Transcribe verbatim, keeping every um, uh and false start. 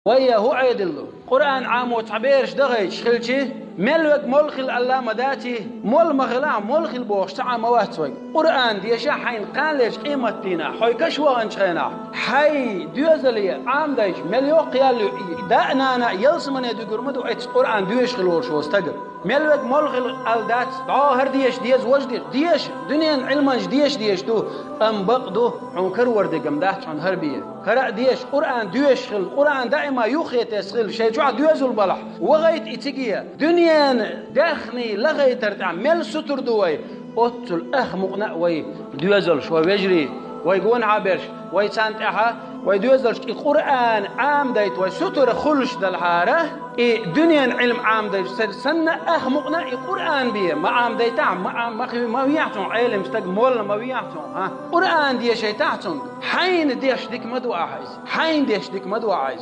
Вай, хӀун Ӏедал ду? Къуръан Ӏамо цхьа бераш дахийташ хилча, мел вег молла хила аьлла ма даций? Молла ма хилахь, молла хила бохуш цхьа а ма вац вайга. Къуръан деша хьайна кханалерчу къематдийнахь, хьо каш ваханчу хенахь, хьайн доьзале Ӏамадайча, мел йоккха ял ю и. Да а, нана а ялсамане дуьгур ма ду оцу Къуръан доьшуш хила волуш волу стаг. Мел вег молла хила аьлла дац, дӀо хӀара деша деза, важа деша. Деша, дуьненан Ӏилманаш деша дезаш ду, амма бакъ ду, хьуна карор дерг-м дац хьуна хӀара бен. ХӀара а деша, Къуръан доьшуш хила, Къуръан даима юххе тесна хила, шайн чохь доьзал балахь, вахийта и цига. Дуьненан даьхний лахайтар тӀехь мел сутара ду вай, оццул ах мукъана а вай доьзалш, вай вежарий, вай гонахьа берш, вай царна тӀехь, вай доьзалш и Къуръан Ӏамадайта вай сутара хуьлуш далахьара, и дуьненан Ӏилма Ӏамадайта санна, ах мукъана а и Къуръан бен ма Ӏамадайтахь, ма Ӏам-, ма хи-, ма вехьа цунах Ӏелам стаг, молла ма вехьа цунах, хӀа? Къуръан дешайтахь цунга. Хьайна деш дика ма ду ахьа иза. Хьайна деш дика ма ду ахьа иза.